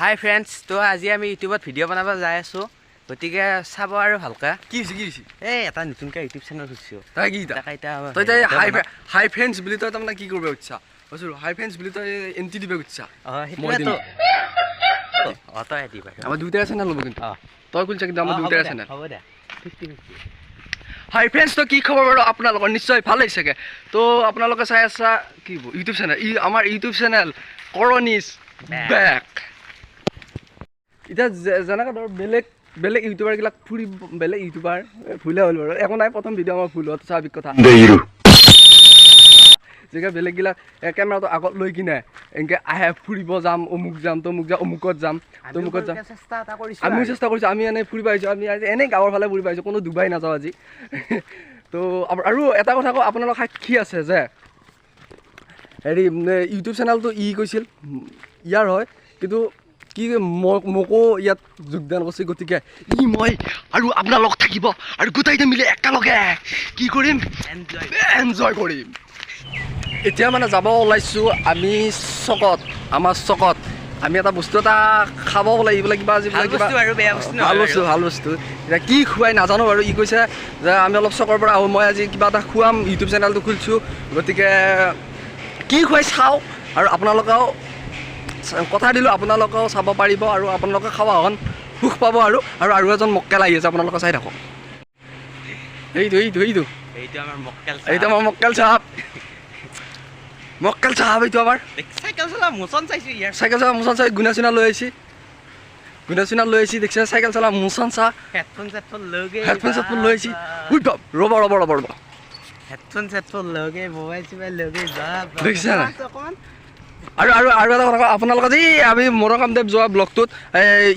হাই friends, তো আজি আমি ইউটিউবত ভিডিঅ' বনাব যাই আছোঁ, গতিকে চাব আৰু ভালকৈ। কি হৈছে, কি হৈছে? এই এটা নতুনকৈ ইউটিউব চেনেল খুলিছোঁ। তই কি তই হাই হাই ফ্ৰেণ্ডছ বুলি তই তাৰমানে কি কৰিব খুজিছা? কৈছোঁ হাই ফ্ৰেণ্ডছ বুলি তই এণ্ট্ৰি দিব খুজিছা? সেইটোৱেতো। অঁ, তই দিবা। আমাৰ দুয়োটাৰে চেনেল হ'ব কিন্তু। তই খুলিছা কিন্তু আমাৰ দুয়োটাৰে চেনেল। হ'ব দে, 50-50। হাই ফ্ৰেণ্ডছ, তো কি খবৰ বাৰু আপোনালোকৰ? নিশ্চয় ভাল চাগে। তো আপোনালোকে চাই আছা কি ইউটিউব চেনেল, ই আমাৰ ইউটিউব চেনেল কৰনিজ বেক। এতিয়া যেনেকৈ ধৰ বেলেগ বেলেগ ইউটিউবাৰবিলাক ফুৰিব, বেলেগ ইউটিউবাৰ ভুলে হ'ল বাৰু, একো নাই, প্ৰথম ভিডিঅ' আমাৰ ভুল হোৱাটো স্বাভাৱিক কথা। যেতিয়া বেলেগবিলাক কেমেৰাটো আগত লৈ কিনে এনেকৈ আহে, ফুৰিব যাম, অমুক যাম, তমুক যাম, অমুকত যাম, তমুকত যাম, আমিও চেষ্টা কৰিছোঁ। আমি এনেই ফুৰিব আহিছোঁ, আমি আজি এনেই গাঁৱৰ ফালে ফুৰিব আহিছোঁ, কোনো ডুবাই নাযাওঁ আজি। তো আৰু এটা কথা কওঁ, আপোনালোক সাক্ষী আছে যে হেৰি ইউটিউব চেনেলটো ই কৈছিল ইয়াৰ হয়, কিন্তু কি মোকো ইয়াত যোগদান কৰিছে, গতিকে ই মই আৰু আপোনালোক থাকিব আৰু গোটেইটো মিলি একেলগে কি কৰিম, এনজয় কৰিম। এতিয়া মানে যাব ওলাইছোঁ আমি চকত, আমাৰ চকত আমি এটা বস্তু এটা খাব লাগিব, কিবা কিবা ভাল বস্তু, ভাল বস্তু। এতিয়া কি খুৱাই নাজানো বাৰু। ই কৈছে যে আমি অলপ চকৰ পৰা আহোঁ, মই আজি কিবা এটা খুৱাম, ইউটিউব চেনেলটো খুলিছোঁ, গতিকে কি খুৱাই চাওঁ। আৰু আপোনালোকেও কথা দিলোঁ, আপোনালোকেও চাব পাৰিব আৰু আপোনালোকে খাৱা হন সুখ পাব। আৰু আৰু আৰু এজন মক্কেল আহি আছে, আপোনালোকে চাই থাকক। এইটো এইটো এইটো এইটো আমাৰ মক্কেল, এইটো আমাৰ মক্কেল চাহাব, মক্কেল চাহাব এইটো আমাৰ। চাইকেল চলা মোচন চাইছোঁ, ইয়াৰ চাইকেল চলা মোচন চাই গুণা চুনা লৈ আহিছে, গুণা চুনা লৈ আহিছে। দেখিছে চাইকেল চলা মোচন চা, হেডফোন চেডফোন লৈ গৈ, হেডফোন চেডফোন লৈ আহিছে। উই বাপ, ৰ'ব ৰ'ব ৰ'ব ৰ'ব, হেডফোন চেডফোন লৈ গৈ, মোবাইল চোবাইল লৈ গৈ, দেখিছে নাই? আৰু আৰু আৰু এটা কথা কওঁ আপোনালোকে, যে আমি মৰং কামদেৱ যোৱা ব্লগটোত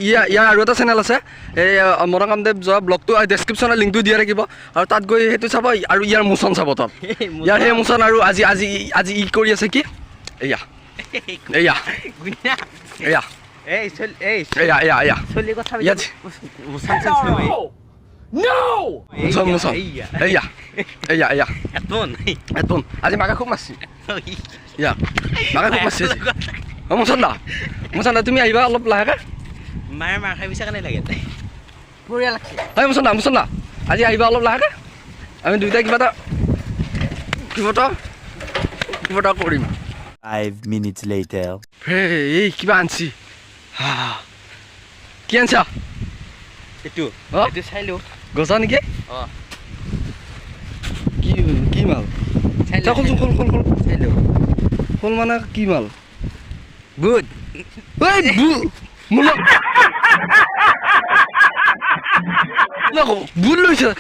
ইয়াৰ আৰু এটা চেনেল আছে, এই মৰং কামদেৱ যোৱা ব্লগটো ডেছক্ৰিপশ্যনৰ লিংকটো দিয়া থাকিব, আৰু তাত গৈ সেইটো চাব আৰু ইয়াৰ মোচন চাব তাত, ইয়াৰ সেই মোচন। আৰু আজি আজি আজি ই কৰি আছে কি, এয়া এয়া এয়া এয়া এয়া এয়া ইয়াত মোচন মোচন এয়া এয়া এয়া হেডফোন। আজি মাকে খুব মাৰছি, ইয়া মাকে খুব মাৰছি আজি। অঁ মোচন দা, মোচন দা তুমি আহিবা অলপ লাহেকৈ। মায়ে মাৰ খাই পিছে কেনে লাগে? বঢ়িয়া লাগছে। হয় মোচন দা, মোচন দা আজি আহিবা অলপ লাহেকৈ, আমি দুয়োটাই কিবা এটা কিবা এটা কিবা এটা কৰিম। 5 minutes later. এই কিবা আনছি, কি আনছা? এইটো এইটো চাই লওঁ, গজা নেকি? অঁ কি কি মাল? খোলচোন, খোল খোল খোল, চাই লওঁ। খোল মানে কি মাল? বুট। এই বুট লৈছে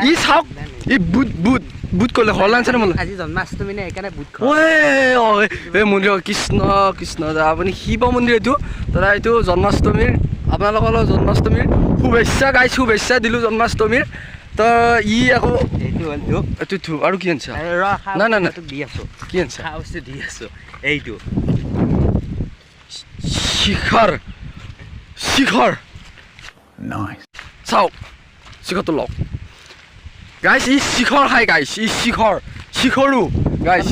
ই, চাওক ই বুট বুট বুট ক'লে ঘৰলৈ আনিছে মোলৈ। আজি জন্মাষ্টমী নে, সেইকাৰণে বুট। এই মন্দিৰ, কৃষ্ণ কৃষ্ণ, আপুনি শিৱ মন্দিৰ এইটো দাদা, এইটো জন্মাষ্টমীৰ, আপোনালোকৰ জন্মাষ্টমীৰ শুভেচ্ছা গাইছ, শুভেচ্ছা দিলোঁ জন্মাষ্টমীৰ। তো ই আকৌ এইটো ধূপ। আৰু কি আনিছা? নাই নাই নাই, দি আছোঁ। কি আনিছা? বস্তু দি আছোঁ। এইটো শিখৰ, শিখৰ চাওক, শিখৰটো লওক গাইছ, ই শিখৰ খাই গাইছ, ই শিখৰ, শিখৰো গাইছ।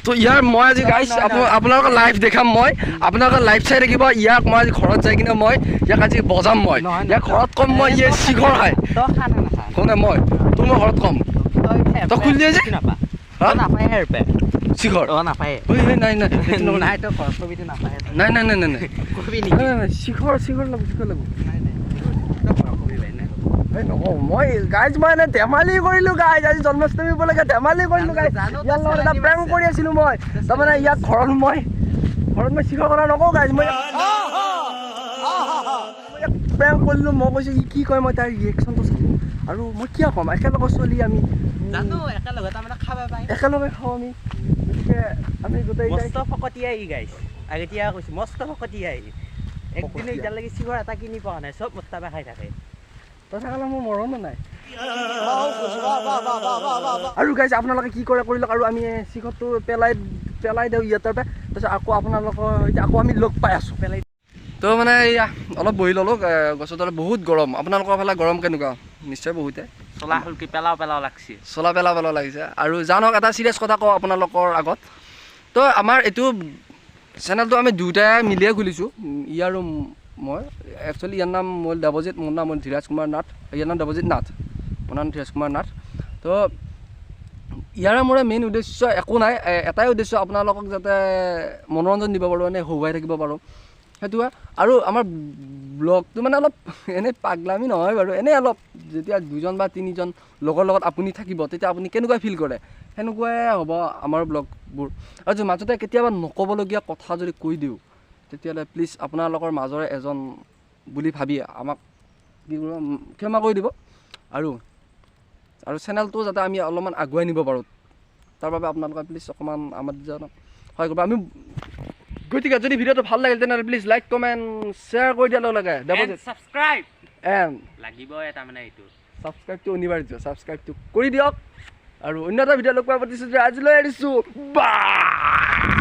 তো ইয়াৰ মই আজি গাইছ আপোনালোকৰ লাইভ দেখাম, মই আপোনালোকৰ লাইভ চাই থাকিব। ইয়াক মই আজি ঘৰত যাই কিনে মই ইয়াক আজি বজাম, মই ইয়াক ঘৰত ক'ম মই ইয়ে শিখৰ খাই। কোনে মই তোৰ মই ঘৰত ক'ম, তই খুলি দিয়ে যে শিখৰ। নাই নাই নাই নাই নাই নাই নাই, শিখৰ শিখৰ লাগব, শিখৰ লাগব। নকওঁ মই গাইজ, মই এনে ধেমালি কৰিলোঁ গাইজ, আজি জন্মাষ্টমী উপলক্ষে ধেমালি কৰিলোঁ গাইজ, ইয়াৰ লগত এটা প্ৰেংক কৰি আছিলোঁ মই। তাৰমানে ইয়াক ঘৰত মই শিখৰ কথা নকওঁ গাইজ, মই ইয়াক প্ৰেংক কৰিলোঁ। মই কৈছোঁ ই কি কয়, মই তাৰ ৰিয়েকশ্যনটো চালোঁ। আৰু মই কিয় ক'ম, একেলগে চলি আমি একেলগে খাওঁ আমি, গতিকে আমি গোটেই ফকতীয়াই গাইজ। আগতীয়া কৈছোঁ, মস্ত ফকতীয়াই, একদিনো এতিয়ালৈকে শিখৰ এটা কিনি পোৱা নাই, চব মোত্তাপে খাই থাকে। তই থাকিলে মোৰ মৰণো নাই। আৰু গাইজ আপোনালোকে কি কৰে কৰি লওক, আৰু আমি শিখৰটো পেলাই পেলাই দিওঁ ইয়াৰ পৰা, তাৰপিছত আকৌ আপোনালোকৰ সৈতে আকৌ আমি লগ পাই আছোঁ। পেলাই তো মানে এয়া অলপ বহি ল'লোঁ গছৰ তলত, বহুত গৰম। আপোনালোকৰ ফালে গৰম কেনেকুৱা? নিশ্চয় বহুতে চলা ফুলকি পেলাওঁ পেলাওঁ লাগছে, চলা পেলাওঁ পেলাওঁ লাগিছে। আৰু জানক এটা চিৰিয়াছ কথা কওঁ আপোনালোকৰ আগত, তো আমাৰ এইটো চেনেলটো আমি দুয়োটাই মিলিয়ে খুলিছোঁ, ই আৰু মই। একচুৱেলি ইয়াৰ নাম হ'ল দেৱজিত, মোৰ নাম হ'ল ধীৰাজ কুমাৰ নাথ। ইয়াৰ নাম দেৱজিত নাথ, মোৰ নাম ধীৰাজ কুমাৰ নাথ। তো ইয়াৰে মোৰে মেইন উদ্দেশ্য একো নাই, এটাই উদ্দেশ্য, আপোনালোকক যাতে মনোৰঞ্জন দিব পাৰোঁ, এনেই হহুৱাই থাকিব পাৰোঁ, সেইটোৱে। আৰু আমাৰ ব্লগটো মানে অলপ এনেই পাগলামি নহয় বাৰু, এনেই অলপ যেতিয়া দুজন বা তিনিজন লগৰ লগত আপুনি থাকিব তেতিয়া আপুনি কেনেকুৱা ফিল কৰে সেনেকুৱাই হ'ব আমাৰ ব্লগবোৰ। আৰু মাজতে কেতিয়াবা নক'বলগীয়া কথা যদি কৈ দিওঁ তেতিয়াহ'লে প্লিজ আপোনালোকৰ মাজৰে এজন বুলি ভাবি আমাক কি কৰিব, ক্ষমা কৰি দিব। আৰু আৰু চেনেলটো যাতে আমি অলপমান আগুৱাই নিব পাৰোঁ তাৰ বাবে আপোনালোকে প্লিজ অকণমান আমাৰ সহায় কৰিব। আমি গতিকে যদি ভিডিঅ'টো ভাল লাগিল তেনেহ'লে প্লিজ লাইক, কমেণ্ট, শ্বেয়াৰ কৰি দিয়াৰ লগে লগে ছাবস্ক্ৰাইব এণ্ড লাগিবই তাৰমানে, এইটো ছাবস্ক্ৰাইবটো অনিবাৰ্য, ছাবস্ক্ৰাইবটো কৰি দিয়ক। আৰু অন্য এটা ভিডিঅ' লগ পোৱাৰ প্ৰতিশ্ৰুতি আজিলৈ এৰিছোঁ, বাই।